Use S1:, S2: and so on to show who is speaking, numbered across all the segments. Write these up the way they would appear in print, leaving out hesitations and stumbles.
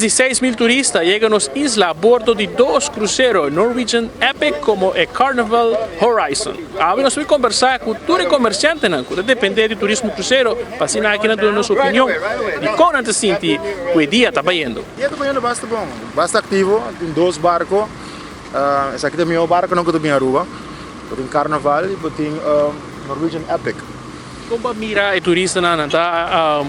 S1: Mas di 6.000 turista a yega nos isla a bordo di dos crucero, Norwegian Epic como e Carnival Horizon. Awe nos ta combersa cu tur e comerciantenan cu ta depende di turismo crucero pa asina aki nan duna nos opinion di con nan ta sinti cu e dia ta bayendo.
S2: Dia ta bayendo basta bon, basta activo, tin dos barco, esaki ta e miho barconan cu ta bin Aruba, bo tin Carnival y bo tin Norwegian Epic.
S1: Kon bo a mira e turistanan? Nan ta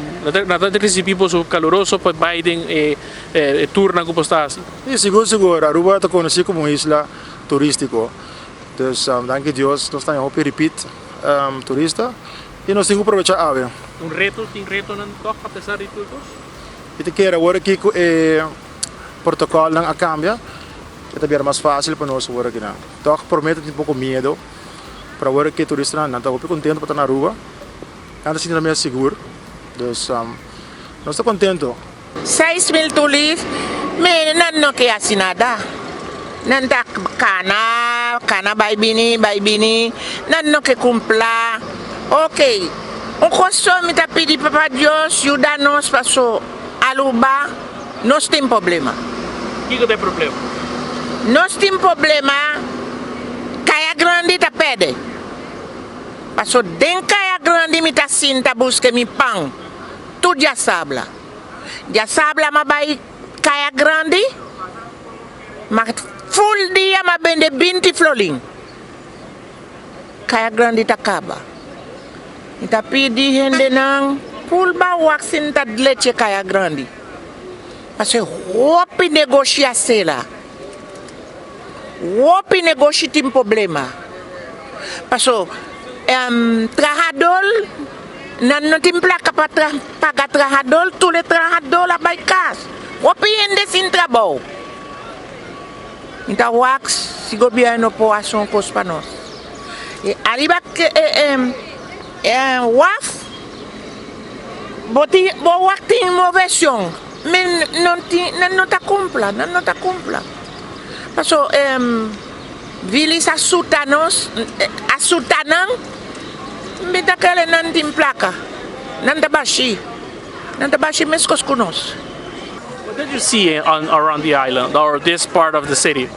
S1: nan ta risibi boso kaluroso pa bai den e e tournan ku boso ta hasi?
S2: Si, sigur sigur. Aruba ta konosí komo un isla turístiko. Dus danki Dios nos ta hopi repeat turista i nos tin ku probechá awe.
S1: Un reto, tin retonan tòg apesar di tur kos?
S2: Mi ta kere awor aki ku e protokòlnan a kambia e ta bira mas fásil pa nos awor akinan. Tòg promé ta tin poko miedo. Pero awor ke turistanan nan ta hopi contento pa ta na Aruba. Nan ta sinti nan mes sigur. Dus nos ta contento.
S3: 6.000 tulis, mi nan no ke hasi nada. Nan ta kana, kana bai bini, bai bini, nan no ke kumpla. Ok, un kos so mi ta pidi Papa Dios yuda nos paso Aruba nos tin problema.
S1: Kiko ta e problema?
S3: Nos tin problema, Kaya Grandi ta perde. Paso den Kaya Grandi mi ta sinta buska mi pan tur diasabla. Diasabla m'a bai Kaya Grandi, m'a ful dia m'a bende 20 flolin. Kaya Grandi ta kaba. Mi ta pidi hendenan pulba wak sinta dleche Kaya Grandi. Pasobra hopi negoshi a sera. Hopi negoshi tin problema. Paso trahador nan no tin plaka pa paga trahador, tur e trahador a bai kas. Hopi hende sin trabou. Mi ta wak si gobierno por hasi un kos pa nos. E ariba e waf bo tin bo wak tin moveshon mi no tin nan no ta kumpla nan no ta kumpla paso Vilis a suta nos a suta nan mi ta kere nan tin plaka nan ta bashi nan ta bashi meskos ku nos.
S1: What did you see on around the island or this part of the city?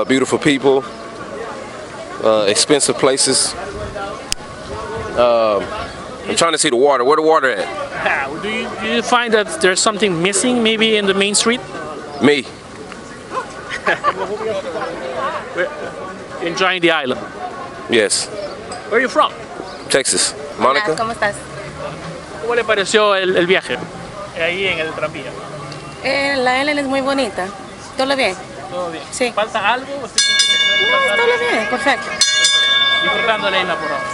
S4: Beautiful people, expensive places. I'm trying to see the water. Where the water at?
S1: Do you find that there's something missing maybe in the main street?
S4: Me.
S1: Enjoying the island?
S4: Yes.
S1: Where are you from?
S4: Texas. Monica.
S5: Hola, ¿cómo estás?
S1: ¿Cómo le pareció el viaje? Ahí en el tranvía.
S5: La isla es muy bonita. ¿Todo bien?
S1: ¿Todo bien?
S5: Sí.
S1: ¿Falta algo? ¿Usted siente que
S5: No,
S1: falta
S5: todo
S1: algo?
S5: bien, perfecto.
S1: Disfrutando la isla por ahora.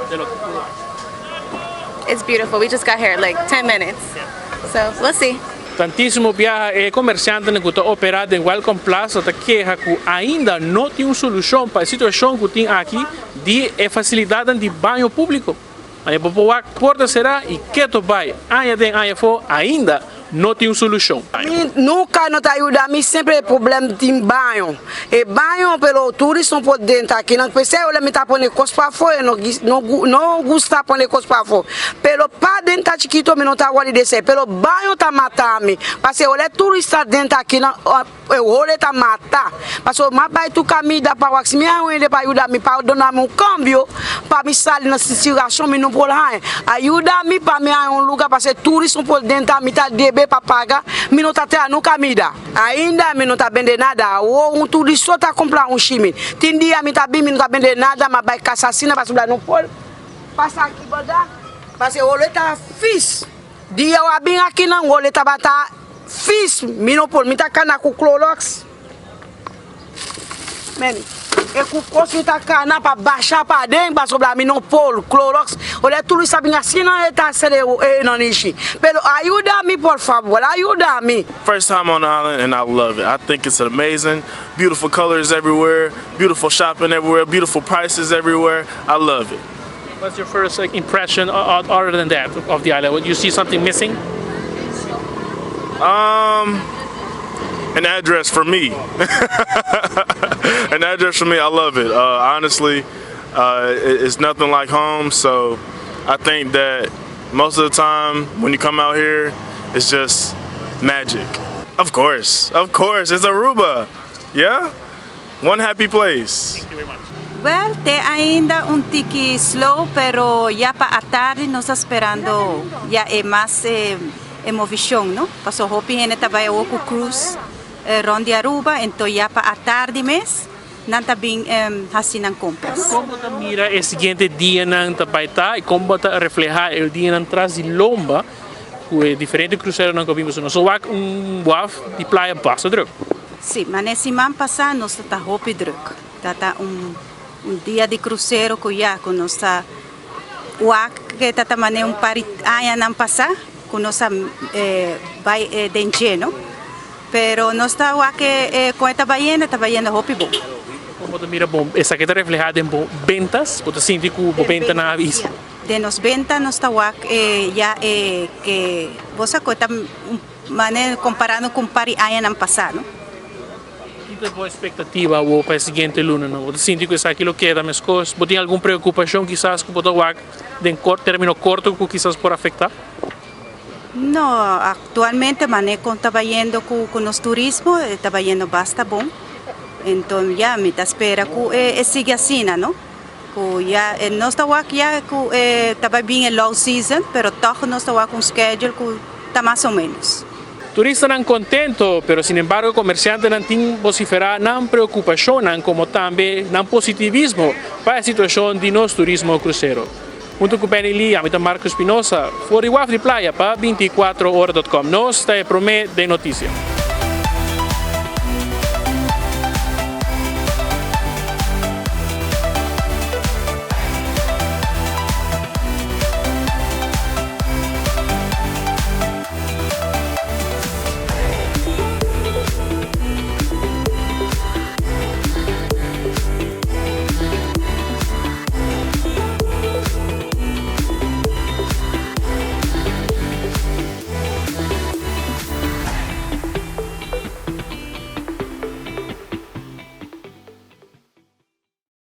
S1: De lo que pudo.
S5: It's beautiful. We just got here like 10 minutes. So we'll see.
S1: Tantisimo biaha e comerciantenan cu ta opera den Welcome Plaza ta keha cu ainda no tin un solucion pa e situacion cu tin aki di e facilidadnan di baño publico. Aña bo por wak porta cera y keto bay aña den aña afo ainda no tin un solucion.
S6: Mi nunca no ta yuda mi sempre e problem tin baño e baño pero turist no por drenta aki nan pesey ora mi ta pone cos pafo e no no gusta pone cos pafo pero paden ta chikito mi no ta worry de esey pero baño ta mata mi pase ora e turist ta drenta aki nan e hole ta mata pasobra mi a bay tur camida pa wak si mi a hende pa yuda mi pa duna mi un cambio pa mi sali na sitiracion mi no por haña ayuda mi pa mi haña un lugar pasobra e turist no por drenta mi ta debe pa paga mi no ta traha no camida ainda mi no ta bende nada awo un turist so ta cumpra un shimi tin dia mi ta bin mi no ta bende nada mi a bay casa asina pasobra no por pasa aki banda pasobra e hole ta fis dia a bin aki nan hole tabata. Fis mi no por mi ta kana ku Clorox men e ku kos mi ta kana pa basha paden pasobra mi no por Clorox ora tur sa bin asina e ta sere e nanishi pero ayuda mi por fabor ayuda mi.
S7: First time on the island and I love it. I think it's amazing. Beautiful colors everywhere, beautiful shopping everywhere, beautiful prices everywhere. I love it.
S1: What's your first, like, impression other than that of the island? You see something missing?
S7: An address for me. An address for me. I love it. Honestly, it's nothing like home. So I think that most of the time when you come out here, it's just Magic. Of course. Of course. It's Aruba. Yeah? One happy place.
S1: Thank you very much.
S8: Well, te ainda un tiki slow, pero ya pa atardi nos ta sperando ya e mas e movishon, no? Paso hopi hende ta bai awor ku cruise rond di Aruba, ento ya pa atardi mes nan ta bin hasi nan compras.
S1: Kon bo ta mira e siguiente dianan ta bai ta i kon bo ta refleha e dianan tras di lomba ku e diferente cruceronan ku a bin pasobra nos a wak un waf di playa basta druk.
S8: Sí, mane siman pasá nos ta ta hopi druk. Ta ta un un dia di krusero ku ya ku nos ta wak ke ta ta mane un par di añanan pasá ku nos a bai den dje no. Pero nos ta wak e kon e ta bayendo, e ta bayendo hopi bon.
S1: Kon bo ta mira bon esaki ta reflehá den bo bentas? Bo ta sinti ku bo bentanan a bisa?
S8: Den nos benta nos ta wak ya e ke bo sa ku e ta un Mane comparando cu un par di añanan pasa, no?
S1: Ki ta bo expectativa awor pa e siguiente lunanan? Bo ta sinti cu esaki lo keda mescos? Bo tin algun preocupacion kisas cu bo ta wak den termino corto cu kisas por afecta?
S8: No, actualmente mane con ta bayendo cu nos turismo e ta bayendo basta bon. Enton ya mi ta spera cu e sigui asina, no? Cu ya nos ta wak ya cu e ta bay bin e low season, pero toch nos ta wak un schedule cu ta mas o menos.
S1: Turistanan contento, pero sinembargo comerciantenan tin vocifera nan preocupacionnan como tambe nan positivismo pa e situacion di nos turismo crucero. Hunto cu Benny Lee, ami ta Marco Espinosa, for di waf di playa pa 24 ora dot com. Nos ta e prome den noticia.